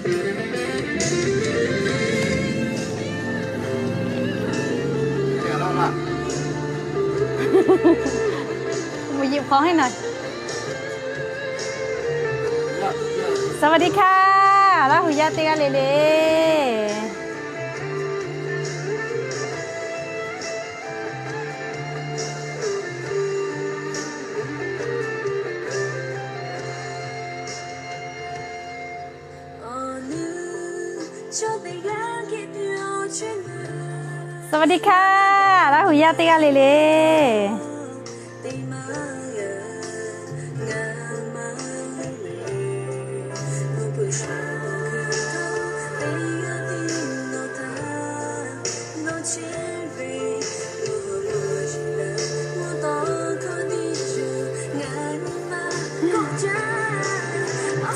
สวัสดีค่ะ Laˇ huˍ yaˇ teˇ g'aˇ le le. สวัสดีค่ะ Laˇ huˍ yaˇ teˇ g'aˇ le le.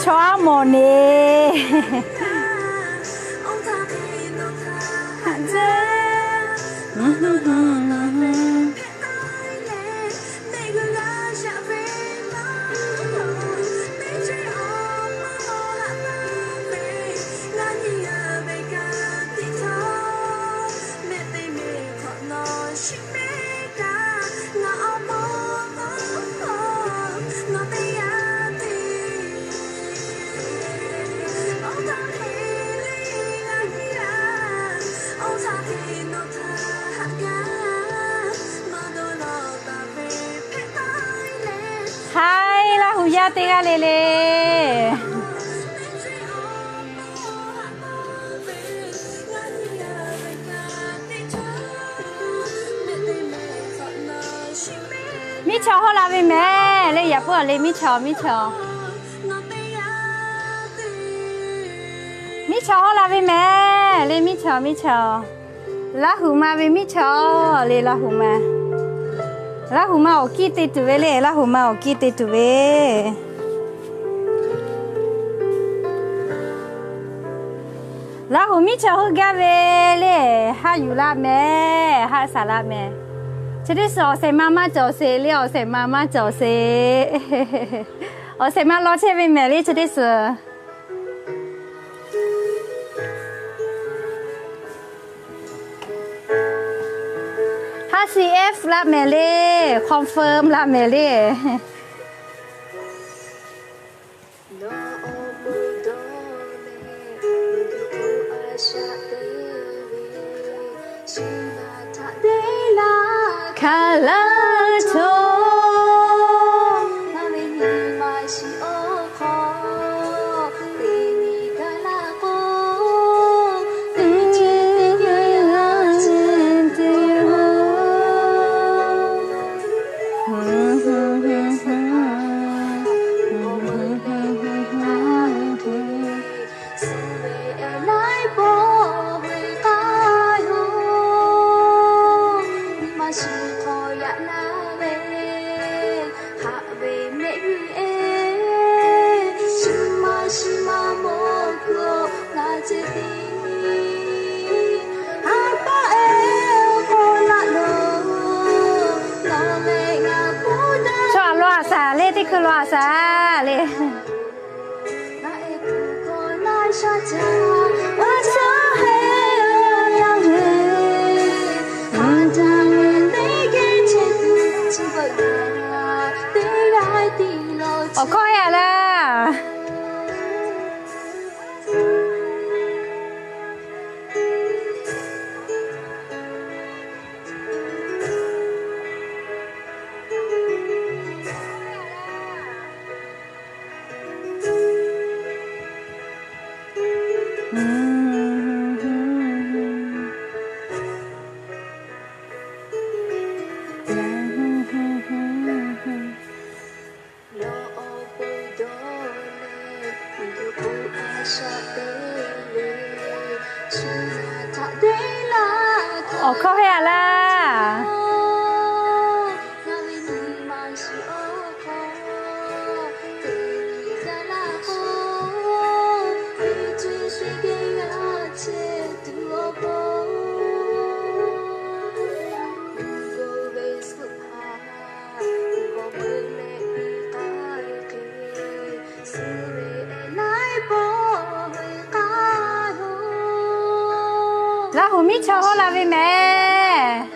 Chaw aˉ mawˬ ne. Hai, Laˇ huˍ yaˇ teˇ g'aˇ le le. Miˉ chaw hawˉ la ve mehˍ le, yaꞈ puiˉ a le, miˉ chaw, miˉ chaw. Miˉ chaw hawˉ la ve mehˍ le, miˉ chaw, miˉ chaw. Laˇ huˍ ma ve miˉ chaw le, Laˇ huˍ ma. Laˇ huˍ ma awˬ kiˇ te tuˬ ve le, Laˇ huˍ ma awˬ kiˇ te tuˬ ve. Laˇ huˍ miˉ chaw heuˆ gaˇ ve le, haˆ yuˬ laˇ mehˍ, haˆ saˍ laˇ mehˍ. Chi teˇ suhˍ awˬ shehˍ ma maˇ cawˬ sheˍ le, awˬ shehˍ ma maˇ cawˬ sheˍ. Awˬ shehˍ ma law chehˇ ve mehˍ le, chi teˇ suhˍ. Haˆ C F laˇ mehˍ le, confirm laˇ mehˍ le. Chaw aˬ law aˬ saˍ le, teˇ hkui law aˬ saˍ le. Awˬ hkawˇ heˆ a laˇ. Awˬ hkawˇ heˆ a laˇ. Miˉ chaw hawˉ la ve mehˍ.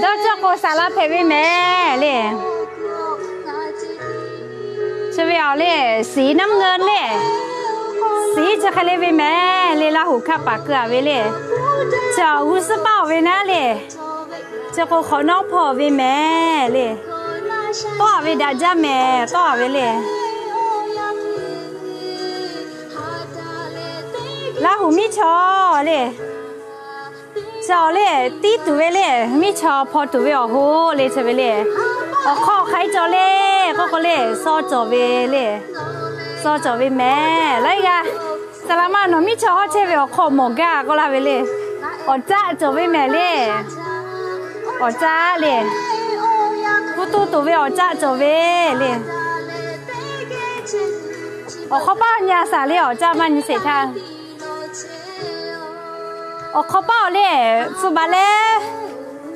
Dawˇ cawˇ k'o, saˍ laˍ hpehꞈ ve mehˍ le. Chi ve awˬ le, สีน้ำเงิน le. สี chi hk'e le ve mehˍ le, Laˇ huˍ hkaˆ paˍ keu-a ve le. Chi awˬ g'uˇ suhˉ paˇ awˬ ve naˉ le. Chi k'o, hk'awꞈ nawˉ hpawˇ ve mehˍ le. Tawˆ-a ve daꞈ jaˇ mehˍ, tawˆ-a ve le. Laˇ huˍ miˉ chaw le. Chi awˬ le, tiˉ tuˬ ve le, miˉ chaw hpaw tuˬ ve awˬ hoˉ le, chi ve le. Awˬ hk'aw hk'aˬ hk'e cawˬ le k'oˆ k'o le, saw cawˬ ve le. Saw cawˬ ve mehˍ. Laiˉ g'aˇ, saˍ laˍ ma nawˬ miˉ chaw hawˉ chehˇ ve awˬ hk'aw mawˬ gaˇ k'oˆ laˇ ve le. Awˬ caˆ cawˬ ve mehˍ le. Awˬ caˆ le. Hpu tu tuˬ ve awˬ caˆ cawˬ ve le. Awˬ hk'aw paˇ nyi-a shaˍ le, awˬ caˆ maˇ nyi sheˍ htaˇ. Awˬ hk'aw paˇ awˬ le, hpu baˬ leh,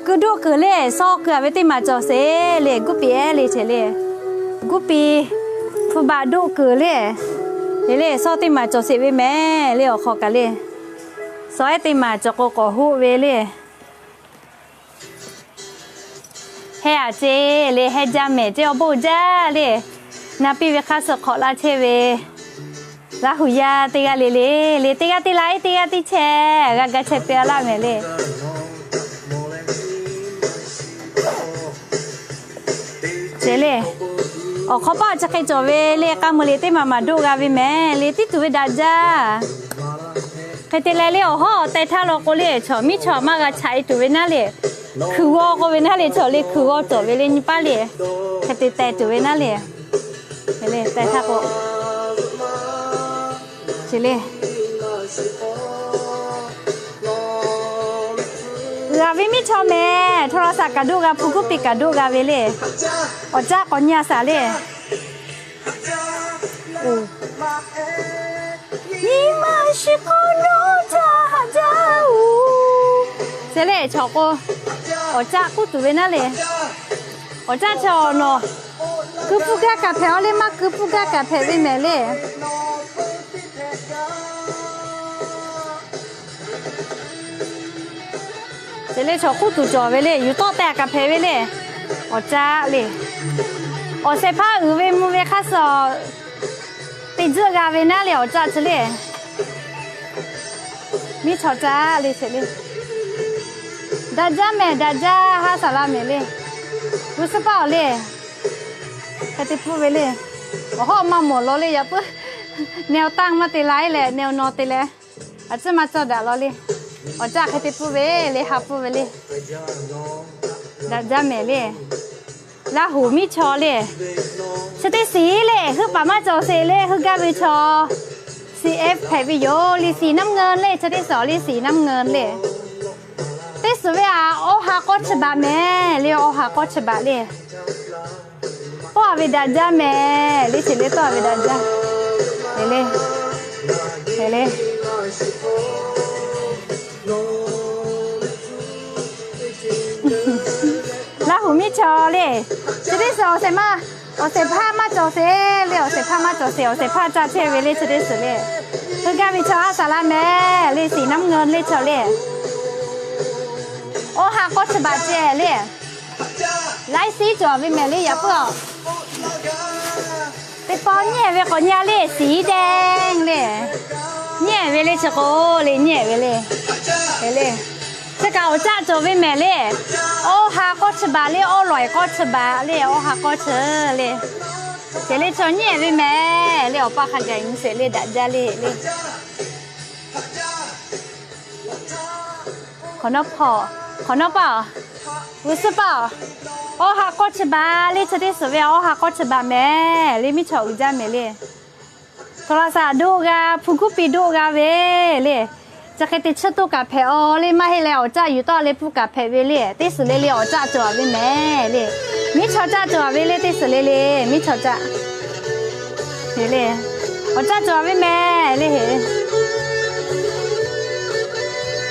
keu doˆ keuˬ le, saw keu-a ve teˇ maˬ cawˬ sheˍ le, guˇ piˍ ehˉ le chehˇ le. Guˇ piˍ, hpu baˬ doˆ keuˬ le, le le saw teˇ maˬ cawˬ sheˍ ve mehˍ le, awˬ hk'aw kaꞈ le. Saw ehˉ teˇ maˬ cawˬ k'o k'awꞈ hoˆ ve le. Heh aꞈ ceˇ le, heh jaˇ mehˍ ceˇ, awˬ bon jaˇ le. Na piˇ ve hk'aˇ suh hk'awꞈ laˇ chehˇ ve Laˇ huˍ yaˇ teˇ g'aˇ le le, le teˇ g'aˇ teˇ laiˉ teˇ g'aˇ teˇ chehˇ g'a ga chehˇ piˇ-a laˇ mehˍ le. Ceˇ le, awˬ hk'aw paˇ chi hk'e cawˬ ve le, k'a meuˬ le teˇ maˬ maˬ doˆ g'a ve mehˍ le, tiˉ tuˬ ve daꞈ jaˇ. Hk'e te leh le, awˬ hawˉ awˬ teh htaˇ law k'o le, chaw miˉ chaw maˇ g'a chaꞈ-e tuˬ ve naˉ le, hkui g'awˇ k'oˆ ve naˉ le, chaw le hkui g'awˇ cawˬ ve le nyi paˇ le. Hk'e te teh tuˬ ve naˉ le, le teh htaˇ k'o, ceˇ le. G'aꞈ ve miˉ chaw mehˍ, โทรศัพท์ kaꞈ doˆ g'a, hpu guˇ piˍ kaꞈ doˆ g'a ve le. Awˬ caˆ k'awꞈ nyi-a shaˍ le. Nyi ma shiˍ k'o nawˬ caˆ haꞈ jaˇ-oˬ. Ceˇ le, chaw k'o, awˬ caˆ k'oˆ tuˬ ve naˉ le. Awˬ caˆ chaw nawˬ keu hpfuhˇ gaˇ kaꞈ hpehꞈ-a le, maˇ keu hpfuhˇ gaˇ kaꞈ hpehꞈ ve mehˍ le. Ceˇ le, chaw k'oˆ tuˬ cawˬ ve le, yuˬ tawˆ teh-a kaꞈ hpehꞈ ve le. Awˬ caˆ le. Awˬ shehˍ hpaˇ uiˍ ve mvuh ve hk'aˇ suh teˇ tzuhˆ g'a ve naˉ le, awˬ caˆ chi le. Miˉ chaw caˆ le, ceˇ le. Daꞈ jaˇ mehˍ, daꞈ jaˇ haˉ saˍ laˍ mehˍ le. G'uˇ suhˉ paˇ awˬ le, hk'e te pfuhˇ ve le. Awˬ hawˉ maˇ mawˬ law le, yaꞈ puiˉ neh-o tanˇ maˇ te la-e leh, neh-o naw te leh, a ciˉ maˇ cawˇ daꞈ law le. Awˬ caˆ hk'e te pfuhˇ ve le, ha pfuhˇ ve le. Daꞈ jaˇ mehˍ le. Laˇ huˍ miˉ chaw le. Chi teˇ shiˍ le, heuˆ paˍ maˇ cawˬ sheˍ le, heuˆ gaˇ ve chaw สีเอฟ hpehꞈ ve yoˬ le, สีน้ำเงิน le, chi teˇ shiˍ le สีน้ำเงิน le. Teˇ suhˍ ve-a, awˬ ha k'awˇ chi baꞈ mehˍ le, awˬ ha k'awˇ chi baꞈ le. Tawˆ-a ve daꞈ jaˇ mehˍ le, ceˇ le, tawˆ-a ve daꞈ jaˇ. Ceˇ le, ceˇ le. Laˇ huˍ miˉ chaw le. Chi teˇ suhˍ awˬ shehˍ hpaˇ, awˬ shehˍ hpaˇ maˇ cawˬ sheˍ le, awˬ shehˍ hpaˇ maˇ cawˬ sheˍ, awˬ shehˍ hpaˇ caˆ chehˇ ve le, chi teˇ suhˍ le. Heuˆ gaˇ ve chaw haˉ saˍ laˍ mehˍ le, สีน้ำเงิน le chaw le. Awˬ ha k'awˇ chi baꞈ ceh le. Laiˉ shiˉ cawˬ ve mehˍ le, yaꞈ puiˉ-a. Teˇ pawˆ nyi-ehˍ ve k'awꞈ nyi-a le, สีแดง le. Nyi-ehˍ ve le, chi k'o le nyi-ehˍ ve le. Le, chi kaꞈ awˬ caˆ cawˬ ve mehˍ le. Awˬ ha k'awˇ chi baꞈ le, awˬ lawˬ-ehˍ k'awˇ chi baꞈ le, awˬ ha k'awˇ chi le. Ceˇ le, chaw nyi-ehˍ ve mehˍ le, awˬ paˇ hk'a gaˬ nyi sheˍ le, daꞈ jaˇ le le. Hk'awꞈ nawˉ hpawˇ, hk'awꞈ nawˉ paˇ-oˬ, g'uˇ suhˉ paˇ-oˬ. Awˬ ha k'awˇ chi baꞈ le, chi teˇ suhˍ ve awˬ ha k'awˇ chi baꞈ mehˍ le, miˉ chaw uiˍ jaˇ mehˍ le. โทรศัพท์ doˆ g'a, hpu guˇ piˍ doˆ g'a ve le. Chi hk'e te chiˇ toˇ kaꞈ hpehꞈ-a le, maˇ heˆ leh awˬ caˆ yuˬ tawˆ le pfuhˇ kaꞈ hpehꞈ ve le. Teˇ suhˍ le le awˬ caˆ cawˬ-a ve mehˍ le. Miˉ chaw caˆ cawˬ-a ve le, teˇ suhˍ le le, miˉ chaw caˆ le. Awˬ caˆ cawˬ-a ve mehˍ le.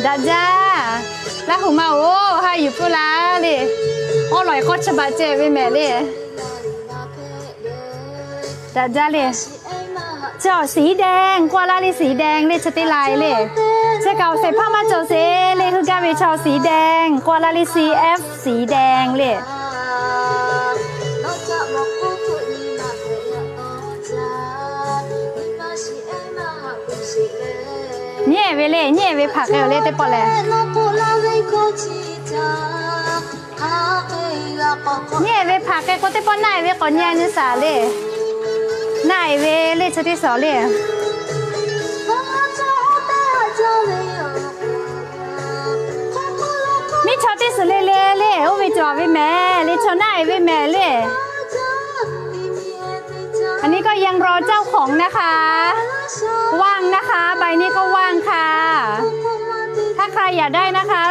Daꞈ jaˇ. Laˇ huˍ ma-oˬ, awˬ ha yuˬ pfuhˇ la le. Awˬ lawˬ-ehˍ k'awˇ chi baꞈ ceh ve mehˍ le. Daꞈ jaˇ le. Chaw สีแดง k'oˆ laˇ le, สีแดง le chi teˇ lai le. Chi kaꞈ awˬ shehˍ hpaˇ maˇ cawˬ sheˍ le, heuˆ gaˇ ve chaw สีแดง k'oˆ laˇ le, C F สีแดง le. Nyi-ehˍ ve le, nyi-ehˍ ve hpaˍ k'ai-oˬ le teˇ pawˆ lehˬ. Nyi-ehˍ ve hpaˍ k'ai k'o teˇ pawˆ naˆ-ehˍ ve k'awꞈ nyi nyi shaˍ le. Naˆ-ehˍ ve le chi teˇ shawˍ le. Miˇ chaw teˇ suhˍ le le le, oˇ ve cawˬ ve mehˍ le, chaw naˆ-ehˍ ve mehˍ le. อันนี้ก็ยังรอเจ้าของนะคะ ว่างนะคะ ใบนี้ก็ว่างค่ะ ถ้าใครอยากได้นะคะ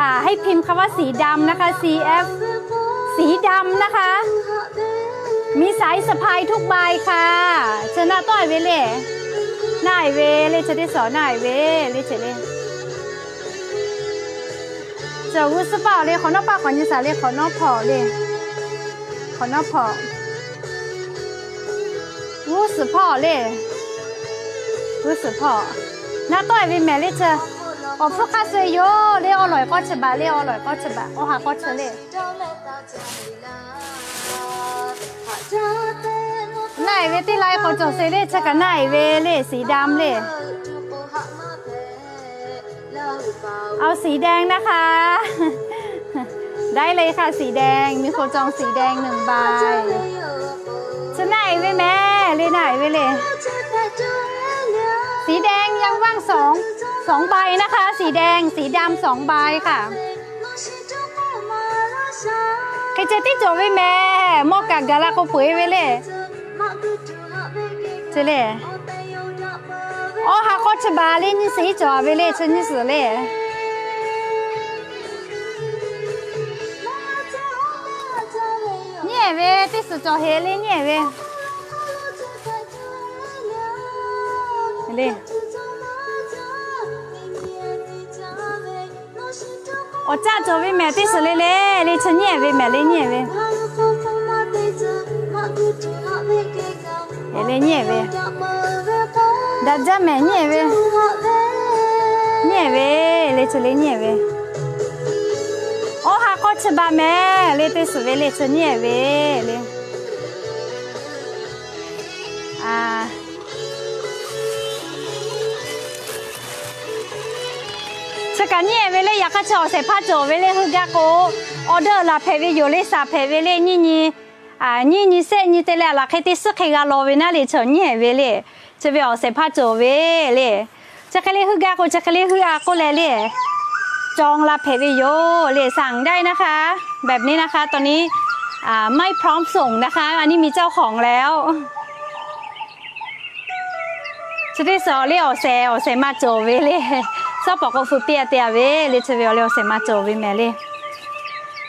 อ่า ให้พิมพ์คำว่าสีดำนะคะ C F สีดำนะคะ มีสายสะพายทุกใบค่ะ Chi naˆ tawˆ-ehˍ ve le. Naˆ-ehˍ ve le chi teˇ shawˍ, naˆ-ehˍ ve le chi le. Cawˬ g'uˇ suhˍ paˆ le, hk'awꞈ nawˉ paˆ k'awꞈ nyi shaˍ le, hk'awꞈ nawˉ hpawˇ le. Hk'awꞈ nawˉ hpawˇ. G'uˇ suhˍ hpawˇ le. G'uˇ suhˍ hpawˇ. Naˆ tawˆ-ehˍ ve mehˍ le chi. Awˬ hpfuhˇ hk'aˇ suh-e yoˬ le, awˬ lawˬ-ehˍ k'awˇ chi baˬ le, awˬ lawˬ-ehˍ k'awˇ chi baˬ, awˬ ha k'awˇ chi le. Naˆ-ehˍ ve teˇ lai k'awꞈ cawˬ sheˍ le, chi kaꞈ naˆ-ehˍ ve le, สีดำ le. เอาสีแดงนะคะ ได้เลยค่ะ สีแดง มีคนจองสีแดงหนึ่งใบ Chi naˆ-ehˍ ve mehˍ le, naˆ-ehˍ ve le. สีแดง ยังว่างสอง สองใบนะคะ สีแดง สีดำ สองใบค่ะ Hk'e ceh tiˉ cawˬ ve mehˍ, mawˇ kaꞈ gaˬ la k'o peu-eˬ ve le. Chi le. Awˬ ha k'awˇ chi baˬ le, nyiˇ suhˍ iˉ cawˬ ve le, chi nyiˇ suhˍ le. Nyi-ehˍ ve teˇ suhˍ cawˬ heˍ le, nyi-ehˍ ve le. Awˬ caˆ cawˬ ve mehˍ teˇ suhˍ le le, le chi nyi-ehˍ ve mehˍ le, nyi-ehˍ ve le, nyi-ehˍ ve. Daꞈ jaˇ mehˍ, nyi-ehˍ ve. Nyi-ehˍ ve le, chi le nyi-ehˍ ve. Awˬ ha k'awˇ chi baˬ mehˍ le, teˇ suhˍ ve le, chi nyi-ehˍ ve le. Chi kaꞈ nyi-ehˍ ve le, yaꞈ hk'aˇ chi awˬ shehˍ hpaˇ cawˬ ve le, heuˆ gaˇ k'o order laˬ hpehꞈ ve yoˬ le, shaˍ hpehꞈ ve le, nyiˇ nyi, nyiˇ nyi sehˆ nyi te leh laˬ hk'e teˇ suhˉ hk'e g'a law ve naˉ le, chi nyi-ehˍ ve le. Chi ve awˬ shehˍ hpaˇ cawˬ ve le. Chi hk'e le heuˆ gaˇ k'o, chi hk'e le heuˆ-a k'oˆ leh le, จอง laˬ hpehꞈ ve yoˬ le, สั่งได้นะคะ แบบนี้นะคะ ตอนนี้ไม่พร้อมส่งนะคะ อันนี้มีเจ้าของแล้ว Chi teˇ suhˍ le awˬ shehˍ awˬ shehˍ ma cawˬ ve le. Suhˉ pawˍ k'o fu piˇ-a te-a ve le, chi ve awˬ le awˬ shehˍ ma cawˬ ve mehˍ le.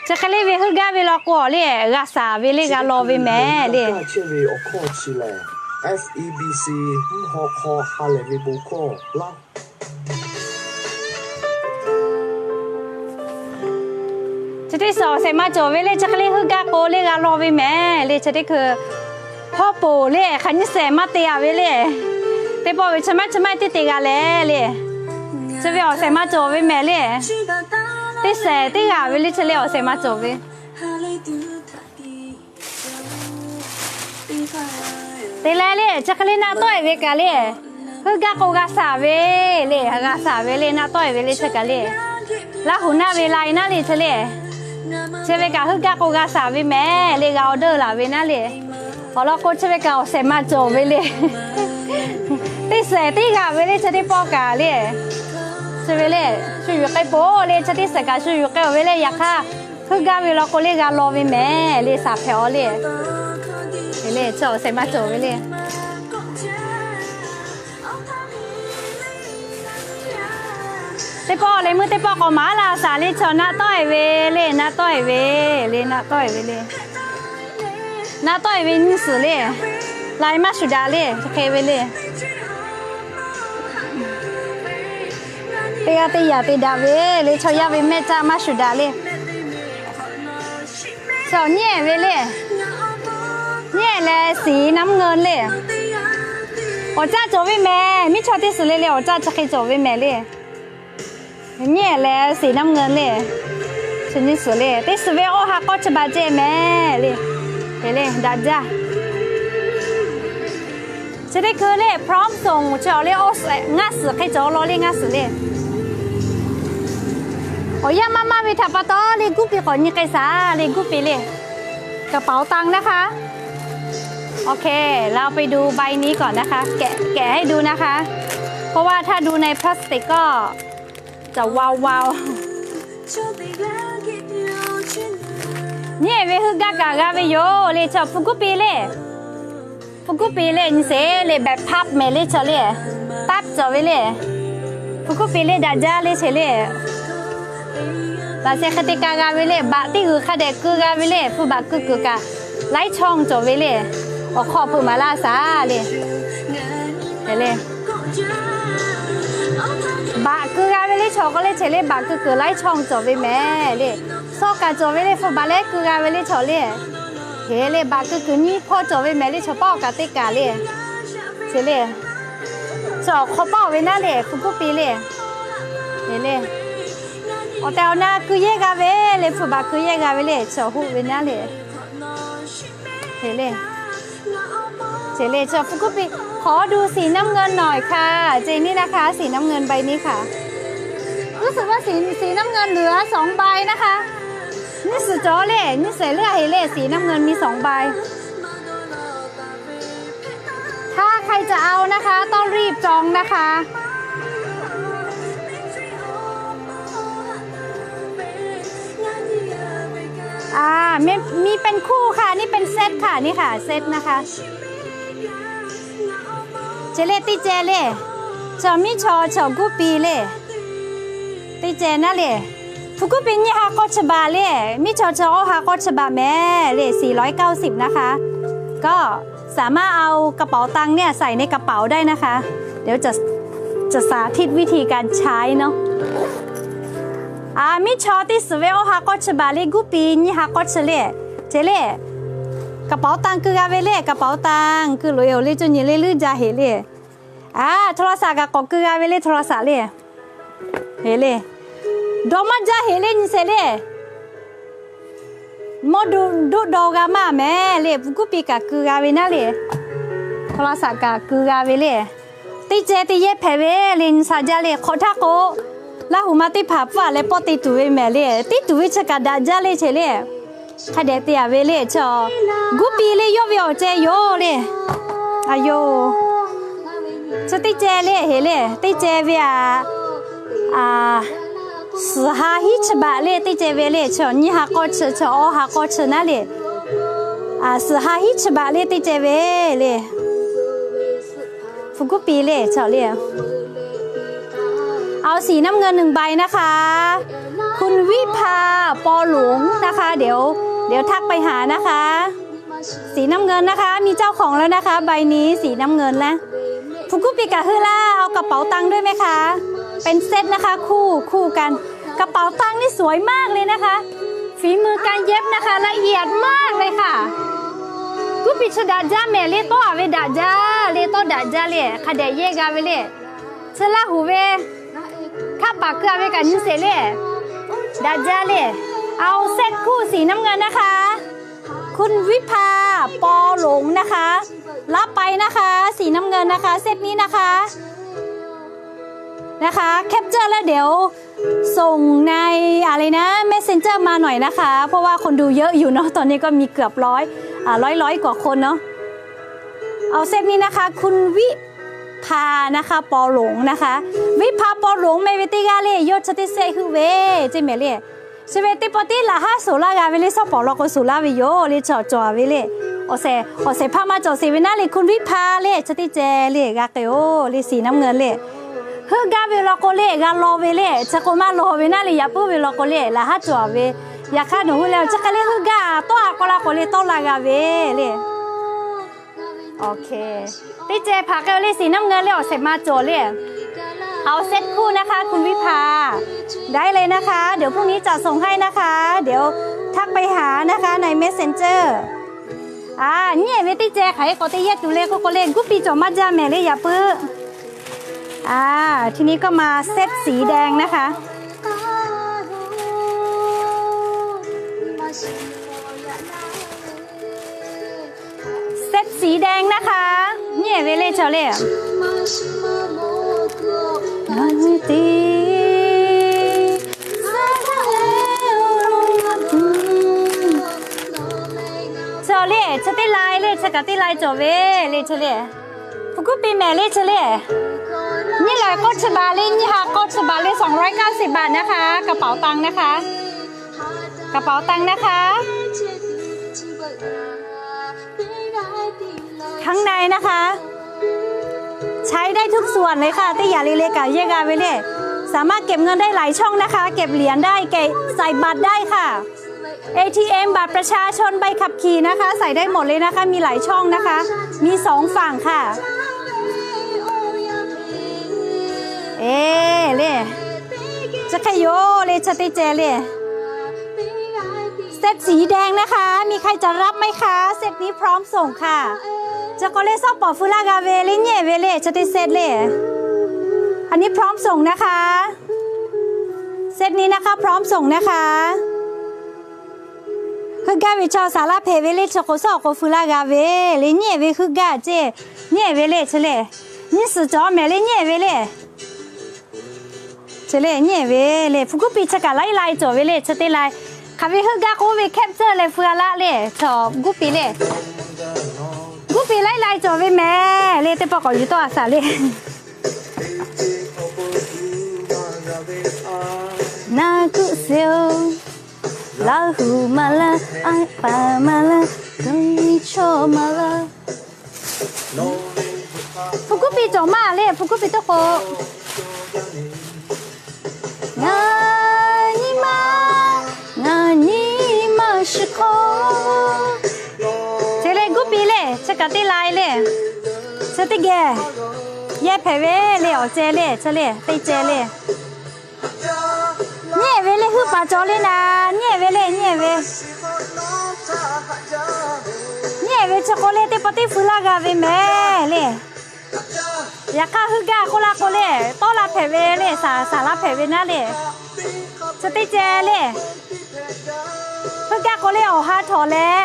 Chi hk'e le ve heuˆ gaˇ ve law k'o le, g'a shaˍ ve le, g'a law ve mehˍ le. Chehˇ ve awˬ hkawˇ chi lehˬ, F E B C mvuhˇ haw hk'aw ha lehˬ ve bon hkawˇ laˇ. Chi teˇ suhˍ awˬ shehˍ ma cawˬ ve le, chi hk'e le heuˆ gaˇ k'o le g'a law ve mehˍ le, chi teˇ hkui hawˉ poˍ le hk'aˬ nyiˇ shehˍ maˇ te-a ve le. Teˇ pawˆ ve chi maˇ chi maˇ teˇ te g'a leh le. Chi ve awˬ shehˍ ma cawˬ ve mehˍ le. Teˇ shehˍ teˇ g'aˇ ve le, chi le awˬ shehˍ ma cawˬ ve te leh le, chi hk'e le naˆ tawˆ-ehˍ ve kaꞈ le, heuˆ gaˇ k'o g'a shaˍ ve le, g'a shaˍ ve le, naˆ tawˆ-ehˍ ve le, chi kaꞈ le. Laˇ huˍ naˆ ve lai naˉ le, chi le. Chi ve kaꞈ heuˆ gaˇ k'o g'a shaˍ ve mehˍ le, g'a order laˬ ve naˉ le. Awˬ lawn k'o chi ve kaꞈ awˬ shehˍ ma cawˬ ve le. Teˇ shehˍ teˇ g'aˇ ve le, chi teˇ pawˆ kaꞈ le. Chi ve le, shu yuˬ k'ai peuˬ le, chi teˇ shehˍ kaꞈ shu yuˬ k'ai-oˬ ve le, yaꞈ hk'aˇ heuˆ gaˇ ve law k'o le g'a law ve mehˍ le, shaˍ hpehꞈ-aw le. Le chi awˬ shehˍ ma cawˬ ve le. Teˇ pawˆ leh meuˇ teˇ pawˆ k'awꞈ maˍ laˇ shaˍ le, chaw naˆ tawˆ-ehˍ ve le, naˆ tawˆ-ehˍ ve le, naˆ tawˆ-ehˍ ve le. Naˆ tawˆ-ehˍ ve nyiˇ suhˍ le. Lai maˇ shuˍ daꞈ le, chi hk'e ve le. Teˇ g'aˇ teˇ yanˇ te daꞈ ve le, chaw yaˇ ve mehˆ caˆ maˇ shuˍ daꞈ le. Chaw nyi-ehˍ ve le. Nyi-ehˍ Leh สีน้ำเงิน le. Awˬ caˆ cawˬ ve mehˍ. Miˇ chaw teˇ suhˍ le le awˬ caˆ chi hk'e cawˬ ve mehˍ le. Nyi leh สีน้ำเงิน le. Chi nyi suhˍ le teˇ suhˍ ve awˇ ha k'awˇ chi baˬ ceh mehˍ le. Hk'e le daꞈ jaˇ. Chi teˇ hkui le พร้อมส่ง chi awˬ le awˇ suhˍ ngaˇ suhˍ hk'e cawˬ law le ngaˇ suhˍ le. Awˬ yanˇ maˇ maˇ ve htaꞈ pa taw le guˇ piˇ k'awꞈ nyi k'ai shaˍ le guˇ piˇ le. กระเป๋าตังค์นะคะ โอเค เราไปดูใบนี้ก่อนนะคะ แกะ แกะให้ดูนะคะ เพราะว่าถ้าดูในพลาสติกก็จะวาวๆ Nyi ve heuˆ gaˇ kaꞈ g'a ve yoˬ le chaw hpu kuˉ pi le. Hpu kuˉ pi le nyi sheˍ le แบบพับ mehˍ le chaw le. พับ cawˬ ve le. Hpu kuˉ pi le daꞈ jaˇ le sheˍ le. Baˬ sheh hk'e te ka g'a ve le, baꞈ teˇ g'uiˬ hk'a dehꞈ keu g'a ve le, hpu baꞈ keu kuiˬ kaꞈ laiˉ ช่อง cawˬ ve le. Awˬ hk'aw peuˬ maˍ laˇ shaˍ le. Baꞈ keu g'a ve le chaw k'o le sheˍ le, baꞈ keu kuiˬ laiˉ ช่อง cawˬ ve mehˍ le. Sawˇ kaꞈ cawˬ ve le, hpu baꞈ leh keu g'a ve le chaw le. Hk'e le baꞈ keu kuiˬ nyiˇ hpawˇ cawˬ ve mehˍ le chaw paˆ awˬ kaꞈ teˇ kaꞈ le. Hk'e le chaw awˬ hk'aw paˆ ve naˉ le hpu kuˉ pi le. Hk'e le awˬ tehˬ awˬ na keu yehˇ g'a ve le, hpu baꞈ keu yehˇ g'a ve le chaw huˆ ve naˉ le. Hk'e le Hk'e le chaw hpu kuˉ pi ขอดูสีน้ำเงินหน่อยค่ะ เจนี่นะคะ สีน้ำเงินใบนี้ค่ะ รู้สึกว่าสี สีน้ำเงินเหลือสองใบนะคะ Nyiˇ suhˍ cawˬ le, nyiˇ suhˍ leuˉ a heˍ le สีน้ำเงินมีสองใบ ถ้าใครจะเอานะคะ ต้องรีบจองนะคะ มีเป็นคู่ค่ะ นี่เป็นเซตค่ะ นี่ค่ะ เซตนะคะ Ceh le teˇ ceh le, chaw miˇ chaw chaw kuˉ pi le, teˇ ceh naˉ le, hpu kuˉ pi nyiˇ ha k'awˇ chi baˬ le, miˇ chaw chaw awˇ ha k'awˇ chi baˬ mehˍ le สี่ร้อยเก้าสิบนะคะ ก็สามารถเอากระเป๋าตังค์เนี่ยใส่ในกระเป๋าได้นะคะ เดี๋ยวจะสาธิตวิธีการใช้เนาะ Miˇ chaw teˇ suhˍ ve awˇ ha k'awˇ chi baˬ le, guˇ pi nyiˇ ha k'awˇ chi le, ceh le กระเป๋าตังค์ keu g'a ve le, กระเป๋าตังค์ keu loꞈ e awˬ le cawˬ nyi le leuˉ jaˇ heˍ le. A, โทรศัพท์ kaꞈ k'awꞈ keu g'a ve le, โทรศัพท์ le. Heˍ le. Dawˇ maˇ jaˇ heˍ le nyi sheˍ le. Mawˇ duˆ dawˇ g'a maˇ mehˍ le, hpu kuˉ pi kaꞈ keu g'a ve naˉ le. โทรศัพท์ kaꞈ keu g'a ve le. Teˇ ceh te yehˇ hpehꞈ ve le nyi sha jaˇ le, hk'awꞈ htaˇ k'o, Laˇ huˍ ma teˇ hpaˍ pfuhˇ a leh pawˆ te tuˬ ve mehˍ le, teˇ tuˬ ve chi kaꞈ daꞈ jaˇ le ceh le. Hk'a dehꞈ te a ve le chaw, guˇ pi le yawˇ ve awˬ ceh yoˬ le. A yoˬ. Chi teˇ ceh le heˍ le, teˇ ceh ve a, suhˍ ha hiˉ chi baꞈ le teˇ ceh ve le, chaw nyiˇ ha k'awˇ chi, chaw awˇ ha k'awˇ chi naˉ le. Suhˍ ha hiˉ chi baꞈ le teˇ ceh ve le. Hpu kuˉ pi le chaw le. เอาสีน้ำเงินหนึ่งใบนะคะ คุณวิภา ปอหลวงนะคะ เดี๋ยว เดี๋ยวทักไปหานะคะ สีน้ำเงินนะคะ มีเจ้าของแล้วนะคะ ใบนี้สีน้ำเงินนะ Hpu kuˉ pi kaꞈ heuˆ laˇ, เอากระเป๋าตังค์ด้วยไหมคะ เป็นเซตนะคะ คู่ คู่กัน กระเป๋าตังค์นี่สวยมากเลยนะคะ ฝีมือการเย็บนะคะ ละเอียดมากเลยค่ะ Kuˉ pi chi daꞈ jaˇ mehˍ le, tawˇ a ve daꞈ jaˇ le, tawˇ daꞈ jaˇ le, hk'a dehꞈ yehˇ g'a ve le. Chi Laˇ huˍ ve hkaˆ paˍ keu a ve kaꞈ nyi sheˍ le. Daꞈ jaˇ le. เอาเซตคู่สีน้ำเงินนะคะ คุณวิภา ปอหลงนะคะ รับไปนะคะ สีน้ำเงินนะคะ เซตนี้นะคะ นะคะ แคปเจอร์แล้วเดี๋ยวส่งในอะไรนะ Messenger มาหน่อยนะคะ เพราะว่าคนดูเยอะอยู่เนาะ ตอนนี้ก็มีเกือบร้อย อ่า ร้อย ร้อยกว่าคนเนาะ เอาเซตนี้นะคะ คุณวิภานะคะ ปอหลงนะคะ วิภา ปอหลง meh ve teˇ g'aˇ le, yawˇ chi teˇ sehˆ heuˆ ve, ceˇ mehˍ le. Chi ve teˇ pawˆ tiˉ laꞈ haˉ suhˍ laˇ g'a ve le, shawˉ pawˍ law k'o suhˍ laˇ ve yoˬ le, chaw cawˬ ve le. Awˬ shehˍ, awˬ shehˍ hpaˇ maˇ cawˬ sheˍ ve naˉ le, คุณวิภา le, chi teˇ ceh le g'a k'ai-oˬ le, สีน้ำเงิน le. Heuˆ gaˇ ve law k'o le, g'a law ve le, chi k'o maˇ law ve naˉ le, yaꞈ puiˉ ve law k'o le, laꞈ haˉ cawˬ ve. Yaꞈ hk'aˇ nawˬ hui leh chi hk'e le heuˆ gaˇ tawˆ a k'aw la k'o le, tawˆ la g'a ve le. Teˇ ceh hpaˍ k'ai-o le, สีน้ำเงิน le, awˬ shehˍ ma cawˬ le. เอาเซตคู่นะคะ คุณวิภา ได้เลยนะคะ เดี๋ยวพรุ่งนี้จะส่งให้นะคะ เดี๋ยวทักไปหานะคะ ใน Messenger Nyiˉ ve teˇ ceh hk'aˬ hk'e k'awꞈ te yehˇ tuˬ le k'oˆ k'o le, guˇ piˇ cawˬ maˇ jaˇ mehˍ le yaꞈ puiˉ. อ่า ทีนี้ก็มาเซตสีแดงนะคะ เซตสีแดงนะคะ nyiˉ ve le chaw le. Chaw le, chi teˇ lai le, chi kaꞈ teˇ lai cawˬ ve le chaw le. Hpu kuˉ piˇ mehˍ le chaw le. Nyiˇ laiˬ k'awˇ chi baˬ le, nyiˇ ha k'awˇ chi baˬ le, สองร้อยเก้าสิบบาทนะคะ กระเป๋าตังค์นะคะ กระเป๋าตังค์นะคะ ข้างในนะคะ ใช้ได้ทุกส่วนเลยค่ะ teˇ yaꞈ le le kaꞈ yehˇ g'a ve le. สามารถเก็บเงินได้หลายช่องนะคะ เก็บเหรียญได้ เก็บ ใส่บัตรได้ค่ะ เอทีเอ็ม บัตรประชาชน ใบขับขี่นะคะ ใส่ได้หมดเลยนะคะ มีหลายช่องนะคะ มีสองฝั่งค่ะ เอ le จะขยโยเลย ชะติแจเลย เซตสีแดงนะคะ มีใครจะรับไหมคะ เซตนี้พร้อมส่งค่ะ จะกอเลข ซ่อเป๋า ฟอลล่า กาเว เลย เนี่ย เวเลย ชะติเซตเลย อันนี้พร้อมส่งนะคะ เซตนี้นะคะ พร้อมส่งนะคะ เฮอ กาเว ชาวสาระเพเวเลย ชะโก ซ่อเป๋า ฟอลล่า กาเว เลย เนี่ย เว เฮอ กาเจ เนี่ย เวเลย เฉลย นี่ สื่อจ๋อแหม เลย เนี่ย เวเลย เฉลย เนี่ย เวเลย พวกกู้ปี ชะกะ ไล่ไล่จ๋อ เวเลย ชะติไล่ คาเว เฮอ กา โก เว แคปเจอร์ เลย ฟอลล่า เลย ชอบ กู้ปี เลย กู้ปี ไล่ไล่จ๋อ เว แหม เลย เตปอก กอ อยู่ ต่อ อาสา เลย นากุเซล ลาหูมาลา อาปามาลา ตรงนี้โชมาลา พวกกู้ปี จ๋อ มา เลย พวกกู้ปี โตโก งานิมา งานิมา ชะโค เฉลย กู้ปี เลย ชะกะ ติไล เลย เชติแก แยแผลเว เลย ออกเจ เลย เฉลย ติแจ เลย เนี่ย เวเลย หื้อป๋าจ๋อ เลยนะ เนี่ย เวเลย เนี่ย เว เนี่ย เว ชะโค เลย เตปอตี้ ฟอลล่า กาเว แหม เลย ยาฆ่า หื้อ กา โคลา โก เลย ต้อ ลาแผลเว เลย สา สา ลาแผลเว นะ เลย เชติแจ เลย หื้อ กา โก เลย ออกฮาถอด แล้ว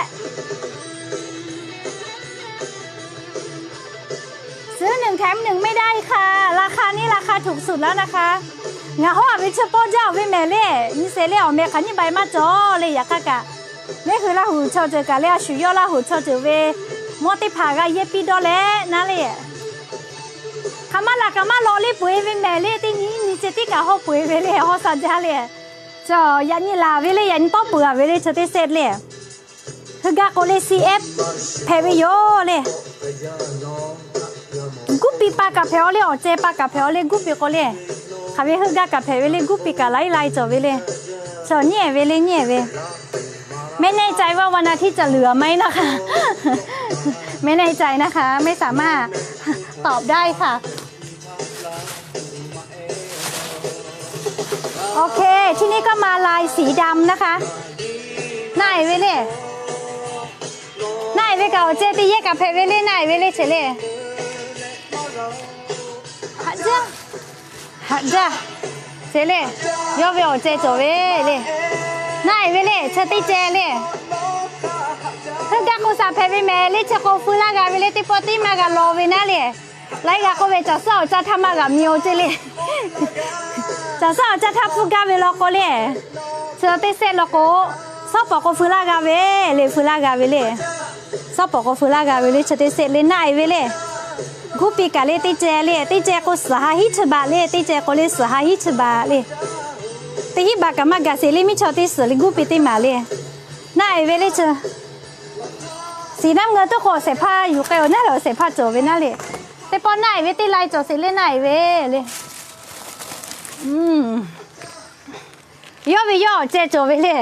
ซื้อหนึ่งแถมหนึ่งไม่ได้ค่ะ ราคานี้ราคาถูกสุดแล้วนะคะ งาฮอ เว เชอป้อ เจ้า เว แหม เลย นี่ เสร็จ เลย ออก เม ขา นี่ ใบ มา จ๋อ เลย ยาฆ่า กะ เม คือ ลาหู ชอ เจอ กะ เลย อา สุ ยอ ลาหู ชอ เจอ เว มอติผา กา เย ปี ดอ แล้ว นะ เลย คามา ลา กามา ลอ เลย ปุ๋ย เว แหม เลย ติ นี่ นี่ เจ ติ กา ฮอ ปุ๋ย เว เลย ฮอ สา จา เลย จอ ยา นี่ ลา เว เลย ยา นี่ ต้อ เปื่อ เว เลย เชอ ติ เสร็จ เลย เฮอ กา โก เลย ซี เอฟ แผล เว โย เลย กู้ปี ปา กา แผล ออ เลย ออก เจ ปา กา แผล ออ เลย กู้ปี โก เลย คา เว เฮอ กา กา แผล เว เลย กู้ปี กา ไล่ไล่จ๋อ เว เลย จอ เนี่ย เว เลย เนี่ย เว ไม่แน่ใจว่าวันอาทิตย์จะเหลือไหมนะคะ ไม่แน่ใจนะคะ ไม่สามารถตอบได้ค่ะ โอเค ทีนี้ก็มาลายสีดำนะคะ หน้าไอเวเล่ หน้าไอเวเก่า เจ ตี แยกกับ แผล เวเล่ หน้าไอเวเล่ เฉยเล่ หัดจ้า หัดจ้า เฉยเล่ ย่อ เว ออก เจ โจ เวเล่ หน้าไอเวเล่ เชอ ตี แจ เล่ เพิ่งกล้า โค สา แผล เว แหม เล่ เชอ โค ฟื้น ล่า กา เว เล่ ตี ปอ ตี มา กา รอ เว นะ เล่ ไล กา โค เว จ๋า ซ่อ จ๋า ทำ มา กา มี โอ เจ เล่ จ๋า ซ่อ จ๋า ทำ ฟื้น กา เว รอ โก เล่ เชอ ตี เสร็จ รอ โก ซ่อ ปอ โค ฟื้น ล่า กา เว เล่ ฟื้น ล่า กา เว เล่ ซ่อ ปอ โค ฟื้น ล่า กา เว เล่ เชอ ตี เสร็จ เล่ หน้าไอเว เล่ กู้ปี กา เล่ ตี แจ เล่ ตี แจ โค สา หา ฮิ เชอ บา เล่ ตี แจ โค เล่ สา หา ฮิ เชอ บา เล่ ตี ฮิ บา กา มา กา เสร็จ เล่ มิ เชอ ตี เสร็จ เล่ กู้ปี ตี มา เล่ หน้าไอเว เล่ เชอ สีน้ำเงิน ตัว โค เสร็จ ผ้า อยู่ ไกล ออก หน้า เรา เสร็จ ผ้า โจ เว นะ เล่ แต่ ปอ หน้าไอเว ตี ไล โจ เสร็จ เล่ หน้าไอเว เล่ อืม ย่อ เว ย่อ เจ โจ เว เล่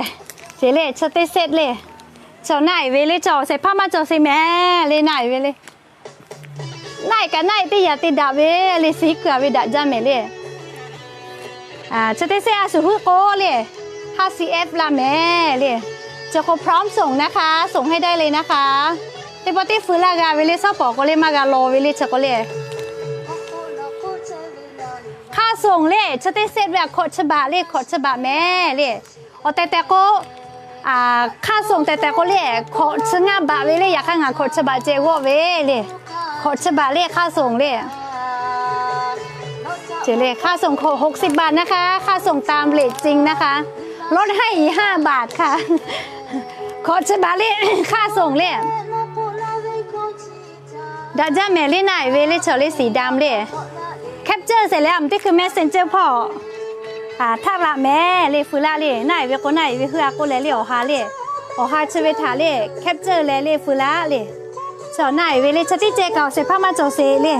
เฉย เล่ เชอ ตี เสร็จ เล่ เชอ หน้าไอเว เล่ เชอ เสร็จ ผ้า มา โจ เสร็จ แหม เล่ หน้าไอเว เล่ หน้าไอ กา หน้าไอ ตี อย่า ตี ดา เว เล่ สี เกลือ เว ดา จ้า แหม เล่ อ่า เชอ ตี เสร็จ อา สุ หื้อ โก เล่ ห้า ซี เอฟ ล่ะ แหม เล่ เชอ โค พร้อมส่งนะคะ ส่งให้ได้เลยนะคะ Teˇ pawˆ teˇ feu laˇ g'a ve le, shawˉ pawˍ k'o le maˇ g'a law ve le, chi k'o le. ค่าส่ง le, chi teˇ เซต ve htaꞈ hkawꞈ chi baꞈ le, hkawꞈ chi baꞈ mehˍ le. Awˬ tehˬ tehˬ k'o, ค่าส่ง tehˬ tehˬ k'o le, hkawꞈ chi ngaˇ baꞈ ve le, yaꞈ hk'aˇ ngaˬ hkawꞈ chi baꞈ ceh g'awˆ ve le. Hkawꞈ chi baꞈ le, ค่าส่ง le. Ceh le, ค่าส่ง หกสิบบาทนะคะ ค่าส่งตามเรทจริงนะคะ ลดให้อีกห้าบาทค่ะ Hkawꞈ chi baꞈ le, ค่าส่ง le. Daꞈ jaˇ mehˍ le, naˆ eˍ ve le, chaw le สีดำ le. Capture sheˍ leh a maˍ teˇ hkui Messenger hpawˇ htaˇ laꞈ mehˍ le, feu laˇ le. Naˆ eˍ ve k'o naˆ eˍ ve heuˆ a k'oˆ leh le, awˬ ha le, awˬ ha chi ve htaꞈ le capture leh le feu laˇ le. Chaw naˆ eˍ ve le, chi teˇ ceh kaꞈ awˬ shehˍ hpaˇ maˇ cawˬ sheˍ le.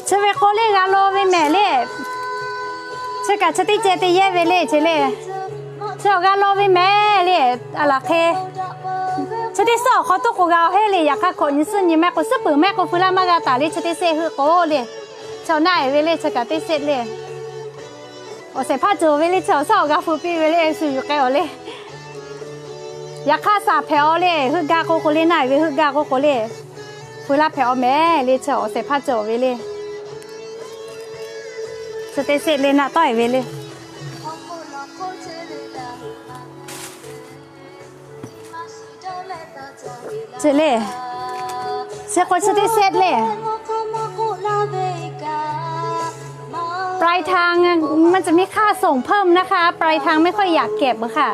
Chi ve k'o le g'a law ve mehˍ le. Chi kaꞈ chi teˇ ceh teˇ yehˇ ve le, ceh le. Chi awˬ g'a law ve mehˍ le, a laˬ hk'e. Chi teˇ suhˉ awˬ hk'aw toˆ k'o g'a heˆ le, yaꞈ hk'aˇ hkawꞈ nyi suhˉ nyi mehˆ k'o, suhˉ peuˬ mehˆ k'o feu laˇ maˇ g'a taˍ le, chi teˇ sehˆ heuˆ k'o le. Chaw naˆ eˍ ve le, chi kaꞈ teˇ sehˆ le. Awˬ shehˍ hpaˇ cawˬ ve le, chi awˬ suhˉ awˬ g'a feu piˇ ve le, shu yuˬ k'ai awˬ le. Yaꞈ hk'aˇ shaˍ hpehꞈ awˬ le, heuˆ gaˇ k'oˆ k'o le, naˆ eˍ ve heuˆ gaˇ k'oˆ k'o le, feu laˇ hpehꞈ awˬ mehˍ le, chi awˬ shehˍ hpaˇ cawˬ ve le. Chi teˇ sehˆ le, naˆ tawˆ eˍ ve le. Ceh le. Chi k'o chi teˇ sehˆ le. ปลายทางมันจะมีค่าส่งเพิ่มนะคะ ปลายทางไม่ค่อยอยากเก็บอะค่ะ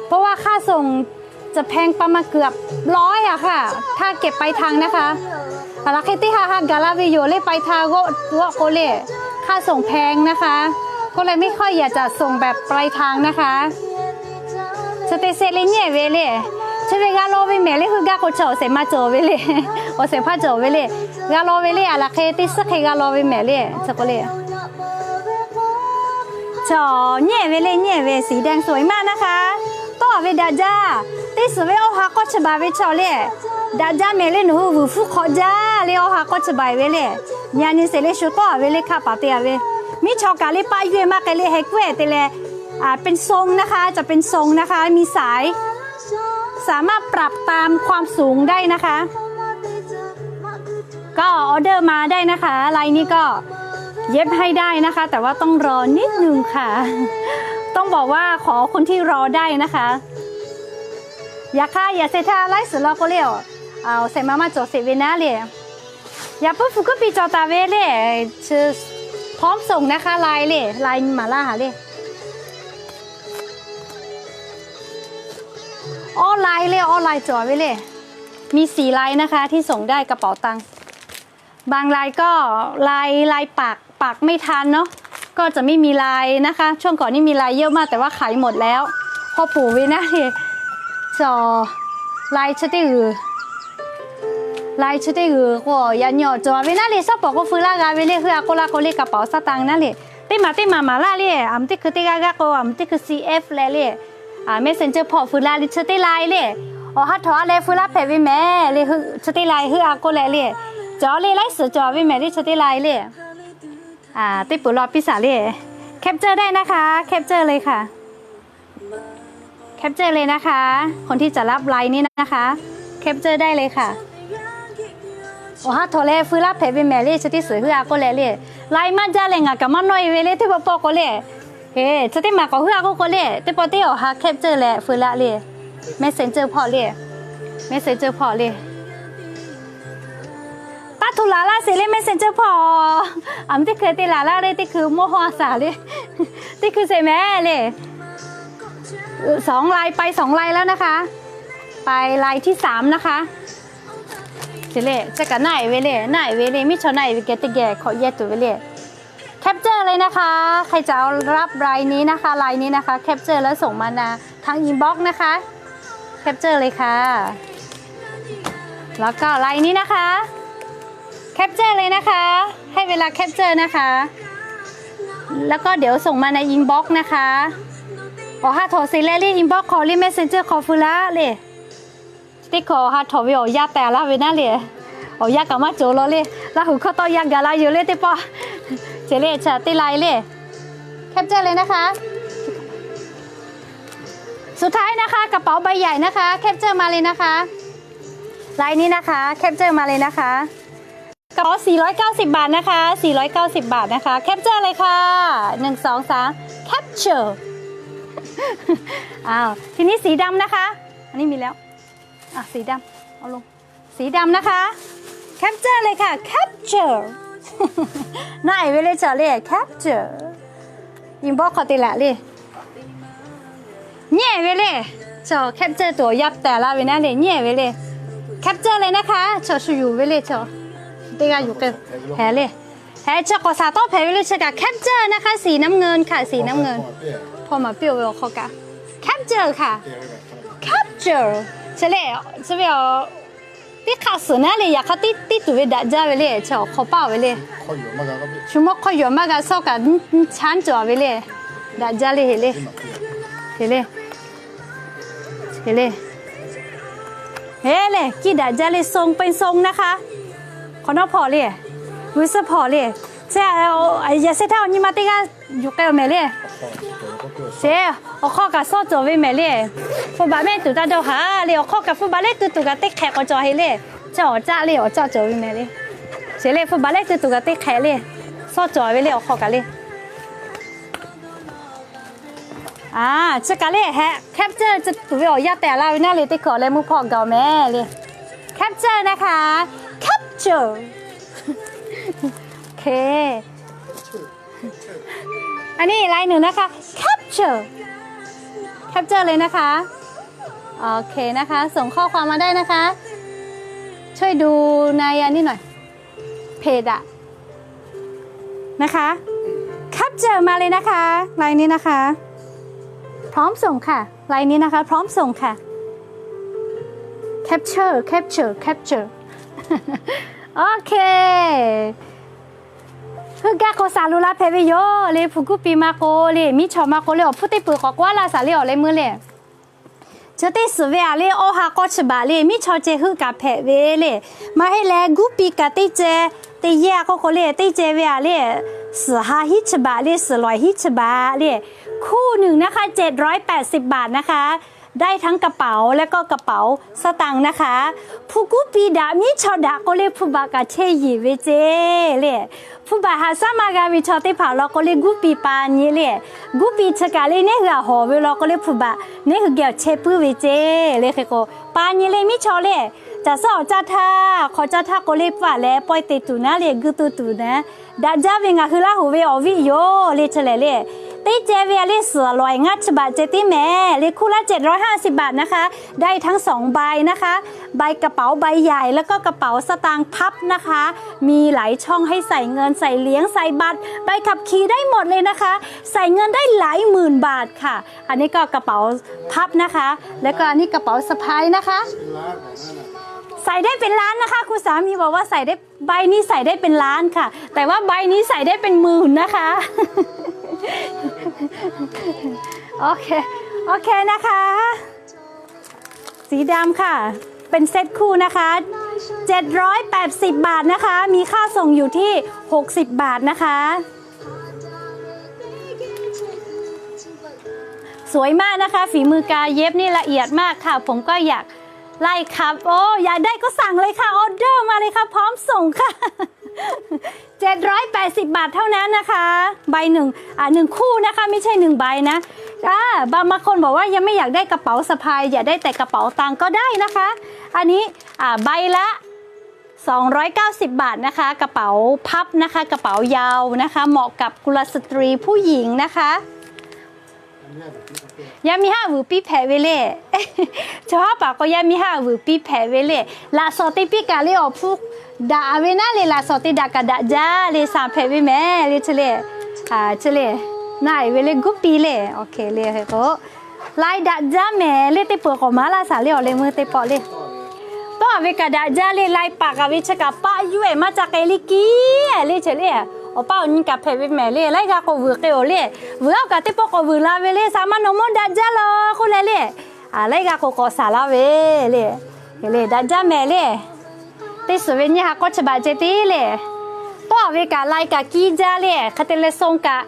เพราะว่าค่าส่งจะแพงประมาณเกือบร้อยอะค่ะ ถ้าเก็บปลายทางนะคะ A laˬ hk'e teˇ ha ha gaˬ la ve yoˬ le, ปลายทาง g'awˆ g'awˆ k'o le, ค่าส่งแพงนะคะ ก็เลยไม่ค่อยอยากจะส่งแบบปลายทางนะคะ Chi teˇ sehˆ le, nyi ve le. Chi ve g'a law ve mehˍ le, heuˆ gaˇ k'o chi awˬ shehˍ ma cawˬ ve le. Awˬ shehˍ hpaˇ cawˬ ve le. G'a law ve le, a laˬ hk'e teˇ suhˉ hk'e g'a law ve mehˍ le, chi k'o le. Chaw nyi ve le, nyi ve สีแดงสวยมากนะคะ Tawˆ ve daꞈ jaˇ. Teˇ suhˍ ve awˬ ha k'awˇ chi baˬ ve chaw le, daꞈ jaˇ mehˍ le, nawˬ hui vuiˬ hpfuhˇ hk'awꞈ jaˇ le, awˬ ha k'awˇ chi baˬ ve le. Nyi nyi sheˍ le, shu tawˆ ve le, hkaˆ paˍ te a ve. Miˉ chaw kaꞈ le paˆ yuˇ e maˇ k'ai le, heh kuˉ e te leh, เป็นทรงนะคะ จะเป็นทรงนะคะ มีสาย สามารถปรับตามความสูงได้นะคะ ก็ออเดอร์มาได้นะคะ ลายนี้ก็เย็บให้ได้นะคะ แต่ว่าต้องรอนิดนึงค่ะ ต้องบอกว่าขอคนที่รอได้นะคะ Yaꞈ hk'aˇ yaꞈ sheh htaˇ laiˉ suhˍ la k'o le, awˬ shehˍ ma maˇ cawˬ sheˍ ve naˉ le. Yaꞈ puiˉ hpu kuˉ piˇ cawˬ taˍ ve le, พร้อมส่งนะคะ ลาย le, ลาย maˍ laˇ haˍ le. Awˇ lai le, awˇ lai cawˬ ve le. มีสี่ลายนะคะ ที่ส่งได้กระเป๋าตังค์ บางลายก็ลาย ลายปักไม่ทันเนาะ ก็จะไม่มีลายนะคะ ช่วงก่อนนี่มีลายเยอะมาก แต่ว่าขายหมดแล้ว เพราะปู่วินาศ Cawˬ, lai chi teˇ g'uiˬ, lai chi teˇ g'uiˬ k'o yaꞈ nyi awˬ cawˬ ve naˉ le, shawˉ pawˍ k'o feu laˇ g'a ve le, heuˆ a k'oˆ laˇ k'o le, กระเป๋าสตางค์ naˉ le. Teˇ maˬ teˇ maˬ maˍ laˇ le, a maˬ teˇ hkui teˇ g'aˇ g'aˇ k'o, a maˬ teˇ hkui C F leh le, Messenger hpawˇ feu laˇ le, chi teˇ lai le. Awˬ ha htawꞈ a leh feu laˇ hpehꞈ ve mehˍ le, chi teˇ lai heuˆ a k'oˆ leh le. Cawˬ le, laiˉ suhˍ cawˬ ve mehˍ le, chi teˇ lai le. Teˇ peuˬ law piˇ shaˍ le. Capture ได้นะคะ capture เลยค่ะ capture เลยนะคะ คนที่จะรับลายนี้นะคะ capture ได้เลยค่ะ Awˬ ha htawꞈ leh feu laˇ hpehꞈ ve mehˍ le, chi teˇ suhˍ heuˆ a k'oˆ leh le. Lai maˇ jaˇ leh ngaˬ kaꞈ maˇ nawˇ e ve le, teˇ pawˆ pawˆ k'o le. Eˬ, chi teˇ maˬ k'awꞈ heuˆ a k'oˆ k'o le, teˇ pawˆ teˇ awˬ ha capture leh feu laˇ le. Messenger hpawˇ le, Messenger hpawˇ le. Taˇ htu laˬ laˇ sheˍ le, Messenger hpawˇ. A maˬ teˇ hkui te laˬ laˇ le, teˇ hkui mawˇ haw a shaˍ le. Teˇ hkui sheˍ mehˍ le. สองลาย ไปสองลายแล้วนะคะ ไปลายที่สามนะคะ Ceh le, chi kaꞈ naˆ eˍ ve le, naˆ eˍ ve le, miˉ chaw naˆ eˍ ve geh teˇ geh hkawꞈ yehˇ tuˬ ve le. Capture เลยนะคะ ใครจะเอารับลายนี้นะคะ ลายนี้นะคะ capture แล้วส่งมาทาง inbox นะคะ capture เลยค่ะ แล้วก็ลายนี้นะคะ capture เลยนะคะ ให้เวลา capture นะคะ แล้วก็เดี๋ยวส่งมาใน inbox นะคะ Awˬ ha htawꞈ sheˍ leh le, inbox hk'aw le, Messenger hk'aw feu laˇ le. Teˇ hkui awˬ ha htawꞈ ve awˬ yanˇ tehˬ laˇ ve naˉ le. Awˬ yanˇ kaꞈ maˇ cawˬ law le. Laˇ huˍ hkawˇ tawˆ yanˇ gaˬ la yoˬ le teˇ pawˆ. Ceh le, chi teˇ lai le. Capture เลยนะคะ สุดท้ายนะคะ กระเป๋าใบใหญ่นะคะ แคปเจอร์มาเลยนะคะ ลายนี้นะคะ แคปเจอร์มาเลยนะคะ กระเป๋าสี่ร้อยเก้าสิบบาทนะคะ สี่ร้อยเก้าสิบบาทนะคะ แคปเจอร์เลยค่ะ หนึ่ง สอง สาม แคปเจอร์ อ้าว ทีนี้สีดำนะคะ อันนี้มีแล้ว อ่ะ สีดำ เอาลง สีดำนะคะ แคปเจอร์เลยค่ะ แคปเจอร์ น่าเอ๋ยเวเลยเจาะเลย แคปเจอร์ อินบ็อกซ์ขอติแหละเลย แง่เวเลย เจาะแคปเจอร์ตั๋วยับแต่ละเวนะเลย แง่เวเลย แคปเจอร์เลยนะคะ เจาะชูอยู่เวเลยเจาะ เตกาอยู่เกลแผลเลย แผลเจาะก่อสาต้องแผลเวเลยเจาะกับแคปเจอร์นะคะ สีน้ำเงินค่ะ สีน้ำเงิน พอมาเปรี้ยวเวลาเขากะ แคปเจอร์ค่ะ แคปเจอร์ เฉลี่ยเฉลี่ย ติขะเสือนะเลย อยากเขาติติตุเวดัดจ้าเวเลย เฉาะคอเป้าเวเลย ชุมอคอยหยวดมากกะซอกกะชั้นจ่อเวเลย ดัดจ้าเลย เหเลย เหเลย เหเลย เหเลย กี้ดัดจ้าเลย ทรงเป็นทรงนะคะ ขอนอกผ่อเลย รู้สึกผ่อเลย ใช่ อย่าเสียเท่านี้มาติกะ ယူၤကဲအီၤမဲာ်လံ သေ အီၣ်ခီၣ်ကးစီၣ်ကၠီၤဝဲမဲာ်လံ ဖိဘၣ်မ့ၢ်တုၤတၢ်ဒိၣ်ဟးလံ အီၣ်ခီၣ်ကးဖိဘၣ်လၢကုတုၤကးတ့ၢ်ခဲးကီၢ်ကၠီၤဟ့လံ ဆၢအီၣ်ကၠၣ်လံ အီၣ်ကၠၣ်ကၠီၤဝဲမဲာ်လံ သေလံ ဖိဘၣ်လၢကုတုၤကးတ့ၢ်ခဲးလံ စီၣ်ကၠီၤဝဲလံ အီၣ်ခီၣ်ကးလံ အါ ဆၢကးလံ ဟဲ capture တုၤဝဲအီၣ်ယၢ်တဲာ်လၢဝဲနၢ်လံ တ့ၢ်ကီးလၢမုၢ်ဖီၣ်ကီးမဲာ်လံ capture นะคะ capture โอเค อันนี้อีกลายหนึ่งนะคะ capture capture เลยนะคะ โอเคนะคะ ส่งข้อความมาได้นะคะ ช่วยดูในอันนี้หน่อย เพจอะนะคะ capture มาเลยนะคะ ลายนี้นะคะ พร้อมส่งค่ะ ลายนี้นะคะ พร้อมส่งค่ะ capture capture capture โอเค ဟုကၢ်ကိး စးလူလါဖဲးဝဲယိာ်လၢ ဖုၣ်ကူၣ်ပံမၤကိးလၢ မံဆီမၤကိးလၢ အီၣ်ဖုၣ်တ့ၢ်ပၢၤ ကိးကွၢ်လၢ်စးလၢအီၤလၢမုၢ်လၢ ဆၢတ့ၢ်စုးဝဲဧါလၢ အီၣ်ဟးကီၢ်ဆးဘးလၢ မံဆီကဲ ဟုၣ်ကးဖဲးဝဲလၢ မၤဟ့ၣ်လၢ ကူပံကးတ့ၢ်ကဲ တယဲၢ်အကိၢ်ကိၢ်လၢ တ့ၢ်ကဲဝဲဧါလၢ စုးဟးဟံၣ်ဆးဘးလၢ စုးလွဲဟံၣ်ဆးဘးလၢ คู่หนึ่งนะคะ เจ็ดร้อยแปดสิบบาทนะคะ ได้ทั้งกระเป๋าและก็กระเป๋าสตางค์นะคะ ဖုၣ်ကူၣ်ပံဒး မံဆီဒးကိးလၢ ဖုၣ်ဘၣ်ကးဆဲယံာ်ဝဲကဲလၢ ဖုၣ်ဘၣ်ဟးစၢ်မၤဂၤ မံဆီတ့ၢ်ဖးလီၤကိးလၢ ကူပံပာ်ညံလၢ ကူပံဆၢကးလၢ န့ၢ်ဂၤဟီၣ်ဝဲလီၤကိးလၢ ဖုၣ်ဘၣ် န့ၢ်ဂၤဆဲပုၢ်ဝဲကဲလၢ ဃဲကိး ပာ်ညံလၢ မံဆီလၢ တၢ်စၢ်အီၣ်ကၢ်ထါ ခီၣ်ကၢ်ထါကိးလၢ ပှၤလဲၤ ပှဲၤတ့ၢ်တူာ်နၤလၢ ဂုၢ်တူာ်တူာ်နၤ ဒးကၢ်ဝဲ ငါဟုလၢ်ဟူဝဲအီၤဝံၣ်ယိာ်လၢ ဆၢလဲၣ်လၢ တ့ၢ်ကဲဝဲလၢ စုးလွဲငါးဆးဘးကဲတ့ၢ်မဲာ်လၢ คู่ละเจ็ดร้อยห้าสิบบาทนะคะ ได้ทั้งสองใบนะคะ ใบกระเป๋าใบใหญ่ แล้วก็กระเป๋าสตางค์พับนะคะ มีหลายช่องให้ใส่เงิน ใส่เหรียญ ใส่บัตร ใบขับขี่ได้หมดเลยนะคะ ใส่เงินได้หลายหมื่นบาทค่ะ อันนี้ก็กระเป๋าพับนะคะ แล้วก็อันนี้กระเป๋าสะพายนะคะ ใส่ได้เป็นล้านนะคะ คุณสามีบอกว่าใส่ได้ ใบนี้ใส่ได้เป็นล้านค่ะ แต่ว่าใบนี้ใส่ได้เป็นหมื่นนะคะ โอเค โอเคนะคะ สีดำค่ะ เป็นเซตคู่นะคะ เจ็ดร้อยแปดสิบบาทนะคะ มีค่าส่งอยู่ที่หกสิบบาทนะคะ สวยมากนะคะ ฝีมือการเย็บนี่ละเอียดมากค่ะ ผมก็อยากไล่ครับ โอ้ อยากได้ก็สั่งเลยค่ะ ออเดอร์มาเลยค่ะ พร้อมส่งค่ะ เจ็ดร้อยแปดสิบบาทเท่านั้นนะคะ ใบหนึ่ง อ่า หนึ่งคู่นะคะ ไม่ใช่หนึ่งใบนะ อ่า บาง บางคนบอกว่ายังไม่อยากได้กระเป๋าสะพาย อยากได้แต่กระเป๋าตังค์ก็ได้นะคะ อันนี้ อ่า ใบละ สองร้อยเก้าสิบบาทนะคะ กระเป๋าพับนะคะ กระเป๋ายาวนะคะ เหมาะกับกุลสตรีผู้หญิงนะคะ ယါမံဟၣ်ဝုၢ်ပံဖဲးဝဲလဲၣ် ကၠီၤဟၣ်ပာ်ကီး ယါမံဟၣ်ဝုၢ်ပံဖဲးဝဲလဲၣ် လၢစီၤတ့ၢ်ပံကးလၢအီၤဖုၣ် ဒးအဝဲနၢ်လၢ လၢစီၤတ့ၢ်ဒးကးဒးကၢ်လၢ စၢ်ဖဲးဝဲမဲာ်လၢ ဆၢလဲၣ် ဆၢလဲၣ် နၢ်အံၤဝဲလၢ ကူပံလဲၣ် လၢဟဲကိး လၢဒးကၢ်မဲာ်လၢ တ့ၢ်ပၢၤကီးမၤလၢ်စးလၢအီၤလၢမုၢ်တ့ၢ်ပီၣ်လၢ တီၢ်အဝဲကးဒးကၢ်လၢ လၢပာ်ကးဝဲဆၢကး ပၢ်ယွဲၢ်မၤကၢ်ကဲလံကံ လၢဆၢလဲၣ် အီၤပၢ်အီၤနံၤကၢ်ဖဲးဝဲမဲာ်လၢ လၢဂၤကိးဝုၢ်က့ၤအီၤလၢ ဝုၢ်အီၣ်ကးတ့ၢ်ပီၣ်ကီးဝုၢ်လၢဝဲလၢ စၢ်မၤနီၢ်မိၢ်ဒးကၢ်လီၤ ဃိလဲၣ်လၢ လၢဂၤကိးကီးစးလၢဝဲလၢ လၢဒးကၢ်မဲာ်လၢ တ့ၢ်စုးဝဲညါဟးကီၢ်ဆၢဘးကဲတ့ၢ်လၢ တီၢ်အဝဲကးလၢကးကံကၢ်လၢ ခတလဲၤစိကး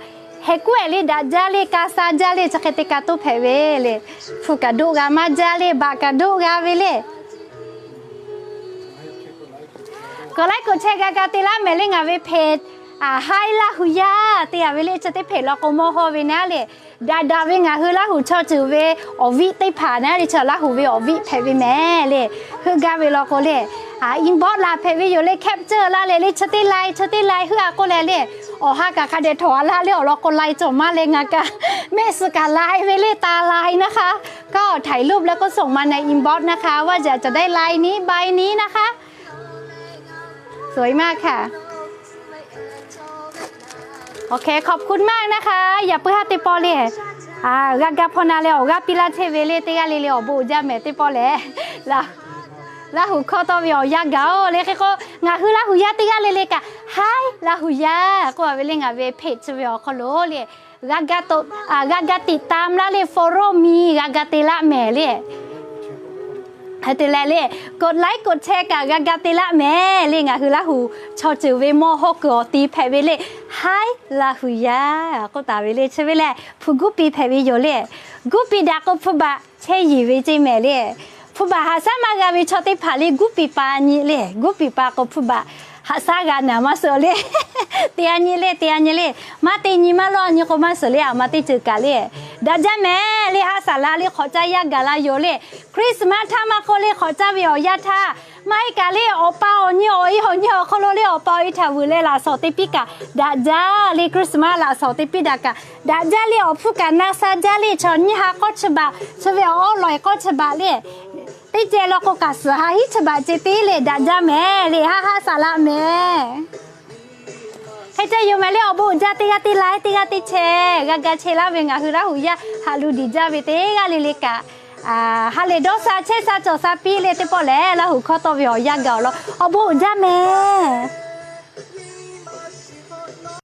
Heh kuˉ ehˍ le daꞈ jaˇ le, ka sha jaˇ le, chi hk'e te ka toˇ hpehꞈ ve le. Hpu kaꞈ doˆ g'a maˇ jaˇ le, baꞈ kaꞈ doˆ g'a ve le. K'awꞈ laiˉ k'awꞈ chehˇ g'a ka te laˇ mehˍ le ngaˬ ve hpeꞈ, haiˉ Laˇ hu yaˇ te a ve le chi teˇ hpeꞈ law k'o mawˇ hawˇ ve naˉ le. Daꞈ daꞈ ve ngaˬ hui Laˇ huˍ chaw ceuˬ ve awˬ viˆ teˇ hpaˍ naˉ le chi Laˇ huˍ ve awˬ viˆ hpehꞈ ve mehˍ le. Heuˆ gaˇ ve law k'o le, inbox laˬ hpehꞈ ve yoˬ le, capture laˇ leh le chi teˇ lai chi teˇ lai heuˆ a k'oˆ leh le, awˬ ha kaꞈ hk'a dehꞈ htawˍ a laˇ le awˬ lawn k'o lai cawˬ maˇ le ngaˬ kaꞈ mehˆ suh kaꞈ lai ve le ta lai naˇ hk'aˇ. ก็ถ่ายรูปแล้วก็ส่งมาใน inbox นะคะ ว่าอยากจะได้ลายนี้ใบนี้นะคะ สวยมากค่ะ โอเค ขอบคุณมากนะคะ yaꞈ puiˉ haˉ teˇ pawˆ le, g'a gaˇ hpawˇ na leh awˬ g'aˇ piˇ laˇ chehˇ ve le teˇ g'aˇ le le awˬ bon uiˍ jaˇ mehˍ teˇ pawˆ lehˬ. Laˇ huˍ hkawˇ tawˇ ve awˬ yanˇ gaˬ-oˬ le hk'e k'o, ngaˬ hui Laˇ huˍ yaˇ teˇ g'aˇ le le kaꞈ haiˉ Laˇ huˍ yaˇ k'oˆ a ve le ngaˬ ve hpeꞈ chi ve awˬ hk'aw lo le, g'a ga tiꞈ tam laˇ le follow me g'a ga te laˇ mehˍ le. Hk'e te leh le, กดไลค์ กดแชร์ kaꞈ g'a ga te laˇ mehˍ le. Ngaˬ hui Laˇ huˍ chaw ceuˬ ve mawˇ hawˇ kuiˬ awˬ ti hpehꞈ ve le, haiˉ Laˇ huˍ yaˇ k'oˆ taˍ ve le chi ve lehˬ hpu guˇ piˇ hpehꞈ ve yoˬ le. Guˇ piˇ daꞈ k'o hpu baꞈ chehˇ yiˍ ve ceˇ mehˍ le. Hpu baꞈ haꞈ shaˉ maˇ g'a ve chaw teˇ hpaˍ le guˇ piˇ pa nyi le, guˇ piˇ pa k'o hpu baꞈ haꞈ shaˉ g'a naˍ maˇ suh le. Te a nyi le, te a nyi le, maˇ te nyi maˇ lawˇ nyi k'o maˇ suhˍ le, aˬ ma teˇ ceuˬ kaꞈ le. Daꞈ jaˇ mehˍ le, haˉ saˍ la le hk'awꞈ caˇ yaˇ gaˬ la yoˬ le. Christmas htaˇ maˇ k'oˆ le hk'awꞈ caˇ ve awˬ yanˇ htaˇ, maˇ heˆ kaꞈ le awˬ pa awˬ nyi awˬ e awˬ nyi awˬ hk'aw lo le awˬ pa awˬ e htaꞈ vuiˬ leh laꞈ shawnˍ te piˇ kaꞈ daꞈ jaˇ le. Christmas laꞈ shawnˍ te piˇ daꞈ kaꞈ daꞈ jaˇ le. Awˬ hpfuhˇ kaꞈ na sha jaˇ le. Chaw nyiˇ ha k'awˇ chi baꞈ, chi ve awˬ awˉ lawˬ e k'awˇ chi baꞈ le. Teˇ ceh law k'o kaꞈ suhˍ ha hiˉ chi baꞈ ce te le daꞈ jaˇ mehˍ le, haˉ haˉ saˍ laꞈ mehˍ. Hk'e te yoˬ mehˍ le, awˬ bon uiˍ jaˇ teˇ g'aˇ teˇ lai, teˇ g'aˇ teˇ chehˇ g'a ga chehˇ laˇ ve ngaˬ hui Laˇ huˍ yaˇ haꞈ lu diˍ jaˇ ve teˇ g'aˇ le le kaꞈ, ha lehˬ dawˇ sha chehˇ sha cawˬ sha piˇ le teˇ pawˆ lehˬ, Laˇ huˍ hkawˇ tawˇ ve awˬ yanˇ gaˬ awˬ lawn awˬ bon uiˍ jaˇ mehˍ.